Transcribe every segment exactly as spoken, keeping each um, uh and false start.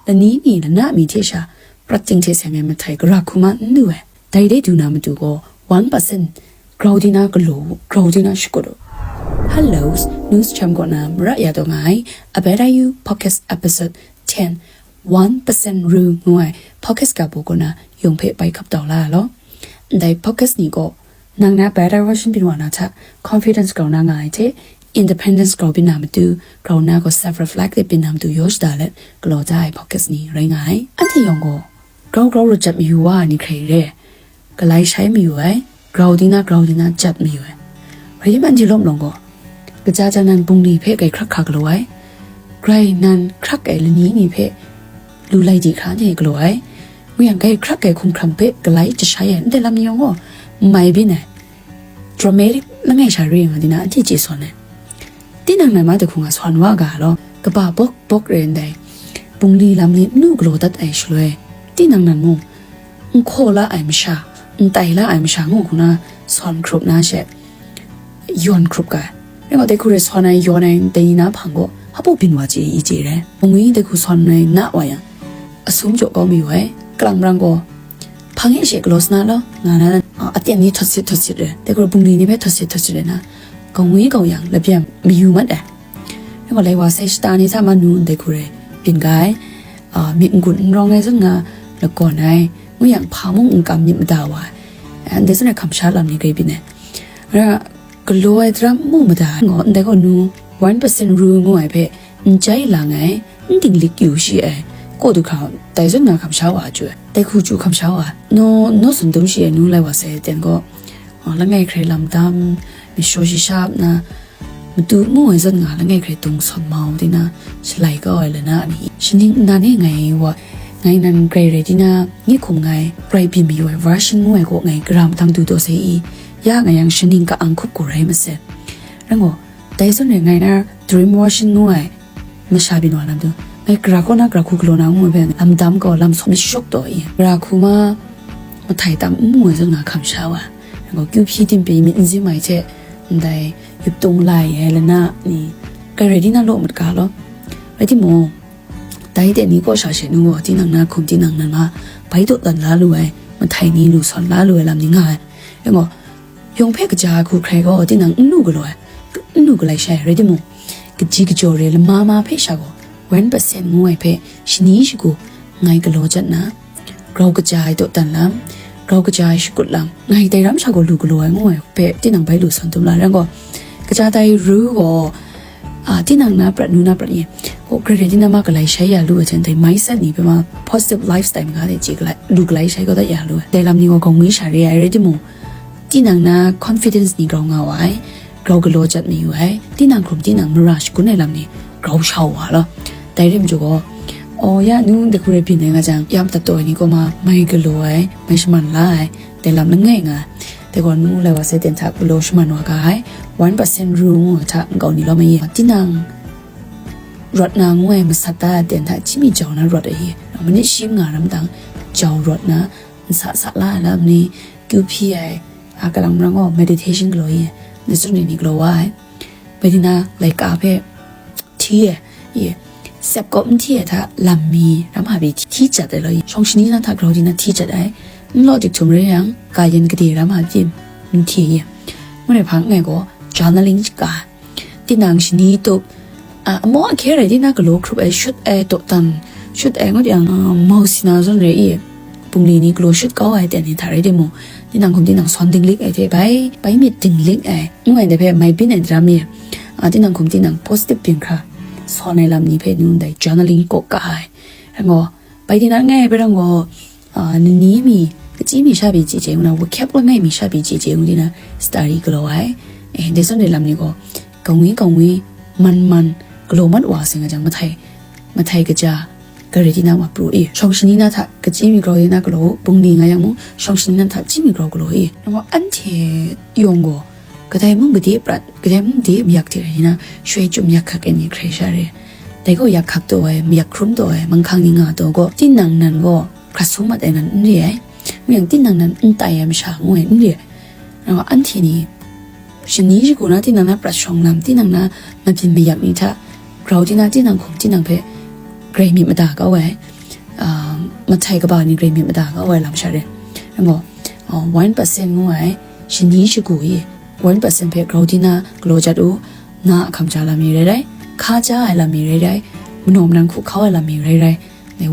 Lani mi lana mi hte sha prat ting hte seng ai mahtai gara hku ma n lu ai. Dai de du na matu gaw one percent grau di na galaw, grau di na shakut u. Hello, News Cham kaw na mara ya taw nga ai Abeta U Podcast Episode ten, one percent Ru ngu ai podcast ga bu kaw na yawng hpe bai hkap tau la ai law. Ndai podcast ni gaw nang na better version byin wa na hta confidence grau na nga ai hte, independence grau byin na matu, grau na gaw self reflect byin na matu yaw shada let galaw da ai podcast ni rai nga ai. Anhte yawng gaw grau grau ru jat mayu wa ai ni hkrai re, galai shai mayu ai, grau di na grau di na jat mayu ai. Rai tim anhte lawm lawng gaw kaja ja nan bungli hpe gai hkrak hkra galaw ai, grai nan hkrak ai lani mi hpe lu lai di hkra anhte galaw ai. Ngu yang gai hkrak ai hkumhkrang hpe galai jashai ai ndai lam ni yawng gaw n mai byin ai. Dramatic langai sha re nga di na anhte chye sawn ai. Tinang nan ma dai hku nga sawn wa ga law, kaba bawk bawk re ndai bungli lam ni n lu galaw dat ai shaloi, tinang nan mung n hkaw la ai masha, n tai la ai masha ngu hku na sawn hkrup na she yawn hkrup ga ai. Rai gaw, dai hku re sawn ai yawn ai dai ni na hpang gaw hpa byin wa chye i chye rai. Bungli dai hku sawn ai na wa yang, asum jaw kau mayu ai. Kalang marang gaw, hpang e she galaw sa na law, nga na, a, aten ni htot sit htot sit re, dai hku re bungli ni hpe htot sit htot sit re na, kau ngwi kau yang, lapyam mayu mat ai. Rai gaw, lai wa sai shata ni hta ma nu ndai hku re byin ga ai. A, myit n-gun n rawng ai zawn nga lagawn ai, ngu yang hpa mung n kam myit mada wa ai. A, ndai zawn ai hkam sha lam ni grai byin ai. Rai, galaw ai daram mu mada ai gaw, ndai gaw nu one percent Ru ngu ai hpe n jai lang ai, n dinglik yu shi ai, kaw du hkra dai zawn nga hkam sha wa ai chyu ai, dai hku chyu hkam sha wa ai, naw, naw sum dum shi ai nu lai wa sai ten gaw, a, langai hkrai lam dam, mashaw shi sha na, matu mu ai zawn nga langai hkrai dung sawn mau di na, shalai kau ai lana ni, shaning nnan e ngai wa, ngai nan grai rai di na, ngi hkum ngai, grai byin mayu ai version ngu ai gaw ngai gara madang du taw sai i, ya ngai yang shaning ka ang hkup gaw rai masat. Rai gaw, dai zawn re ngai na dream version ngu ai masha byin wa lam tu, ngai gara kaw na gara hku galaw na ngu ai hpe lam dam gaw lam sawm myit shawk taw i, gara hku ma mahtai tam n mu ai zawn nga hkam sha wa. Rai gaw, kyu hpyi tim pyi myit n zim ai hte, ndai yup tung lai ai lana ni, grai rai di na law mat ga law. Rai timung, dai ten ni kaw sha she nu gaw, tinang na hkum tinang nan ma bai dawdan la lu ai, mahtai ni lu sawn la lu ai lam ni nga ai. Rai gaw, yawng hpe kaja ai hku hkrai gaw, tinang n lu galaw ai, n lu galai shai ai, rai timung, kaji kajaw re lama ma hpe sha gaw, one percent ngu ai hpe shani shagu ngai galaw jat na, grau kaja ai dawdan lam, grau kaja ai shakut lam, ngai dai ram sha gaw lu galaw ai ngu ai hpe tinang bai lu san dum la rai gaw, kaja dai Ru gaw, a, tinang na prat nu na prat ye, gaw grai rai tinang ma galai shai ya lu ai hte ndai mindset ni hpe ma positive lifestyle maga de chye galai, lu galai shai kau dat ya lu ai. Dai lam ni gaw gaw ngwi sha re ai rai timung, tinang na confidence ni grau nga wa ai, grau galaw jat mayu ai, tinang hkrum tinang mara shagun ai lam ni grau sha wa law. Dai rim jaw gaw, aw, ya nu ndai hku rai byin ai nga jang, ya madat taw ai ni kaw ma mai galaw ai, mai shaman la ai, dai lam langai nga ai. Dai gaw nu lai wa sai ten hta galaw shaman wa ga ai, one percent Ru ngu ai hta nkau ni lawm ai ye. Tinang rawt na ngu ai masat da ai ten hta chyami jau na rawt ai ye. Manit shi manga ram dang jau rawt na, nsa sa la ai lam ni, kyu hpyi ai, a, kalang marang gaw meditation galaw ye, ndai zawn re ni galaw wa ai. Bai di na, laika hpe hti ai, ye, sep kawp n hti ai hta lam mi ram hpa pyi hti jat ai law, shawng shani na hta grau di na hti jat ai, n law dik htum rai yang, ka yin gade ram hpa pyi n hti ye. Ngu rai hpa n ngai gaw, journaling ka, tinang shani tup, a, amaw ahkye rai di na galaw hkrup ai, shut ai, dawdan, shut ai ngut yang, a, mau si na zawn rai i, bungli ni galaw shut kau ai ten ni hta rai timung, tinang hkum tinang sawn dinglik ai hte bai, bai myit dinglik ai, ngu ai ndai hpe mai byin ai daram mi, a, tinang hkum tinang positive byin hkra sawn ai lam ni hpe nu ndai journaling kaw ka ai. Rai gaw, bai tinang ngai ai hpe rang gaw, a, lani mi, kachyi mi sha pyi chye chye ngu na, wakyap langai mi sha pyi chye chye ngu di na, study galaw ai. E, dai zawn dai lam ni gaw, kangwi kangwi, man man, galaw mat wa seng a jang, mahtai, mahtai kaja, gari di na ma pru i, shawng shani na hta kachyi mi grau di na galaw, bungli nga yang mung, shawng shani na hta chyami grau galaw i. Nang gaw anhte yawng gaw, kadai mung gade prat, kadai mung de mayak hte rai na, shoi chyum yak hkak ai ni hkrai sha re. Dai gaw yak hkak taw ai, mayak hkrum taw ai, manghkang ni nga taw gaw, tinang nan gaw, hkrat sung mat ai nan n re ai. Ngu yang tinang nan n tai ai masha ngu ai n re ai. Nang gaw anhte ni, shani shagu na tinang na prat shawng lam, tinang na mabyin mayak ni hta, grau di na tinang hkum tinang hpe grai myit mada kau ai. mahtai kaba ni rai myit mada nga wai lam sha re. Rai ngu, uh, one percent ngu ai shani shagu i one percent hpe grau di na galaw jat u. Na a hkam ja lam mi rai rai, hka ja ai lam mi rai rai, manaw manang hku hkau ai lam mi rai rai,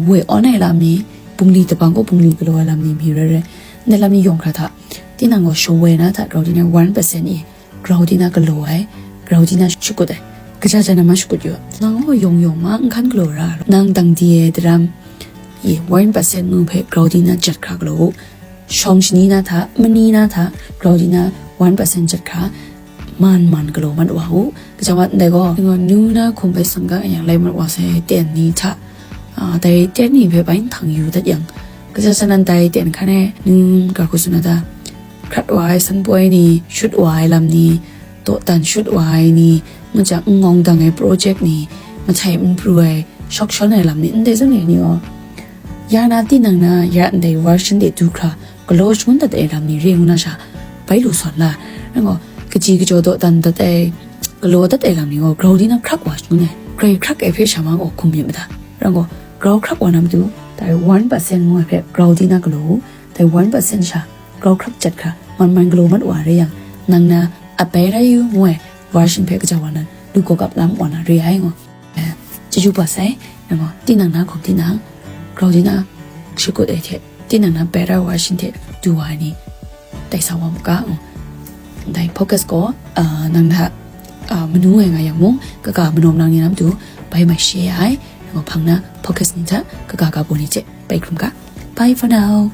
woi awn ai lam mi, bungli dabang kaw bungli galaw ai lam mi mi rai rai, ndai lam ni yawng hkra hta, tinang gaw shawoi na hta grau di na one percent i grau di na galaw ai, grau di na shakut ai, kaja ja na ma shakut yu. Nang gaw yawng yawng ma n hkan galaw ra, nang dang di ai daram i one percent nu hpe grau di na jat hkra galaw u. Shawng shani na hta, mani na hta, grau di na one percent jat hkra, man man galaw mat wa u. Kaja wa ndai gaw, nu na hkum bai sangga yang lai mat wa sai ten ni hta, ah, dai ten ni hpe bai ntang yu dat yang, kaja sa nan dai ten hkan e nu ga hku suna ta, hkrat wa ai sanpoi ni, shut wa ai lam ni, dawdan shut wa ai ni, maja n ngawng dang ai project ni, mahtai n pru ai, shawk shawn ai lam ni, ndai zawn ni ni gaw, ya na tinang na ya ndai version de du hkra galaw shangun dat ai lam ni re ngu na sha, bai lu sawn la. Rai ngu, kaji kajaw dawdan dat ai, galaw dat ai lam ni gaw grau di na hkrak wa shangun ai, grai hkrak ai hpe sha ma gaw hkum myit mada. Rai ngu, grau hkrak wa na matu, dai one percent ngu ai hpe grau di na galaw u, dai one percent sha grau hkrak jat hkra, man man galaw mat wa re yang, nang na a bai rai yu ngu ai version hpe kaja wa nan, lu gaw kap lam wa na re ai ngu. Eh, chyeju pa sai, nang gaw, tinang na hkum tinang, grau di na shakut ai hte, tinang na better version hte du wa ai ni, tai sa wa mu ga, mm. Dai podcast gaw, ah, nang hta, ah, manu ai nga yang mung, kaga manaw nang ni lam du, bai mai share ai, nang gaw hpang na podcast ni hta, kaga ga baw ni hte, bai hkrum ga. Bye for now.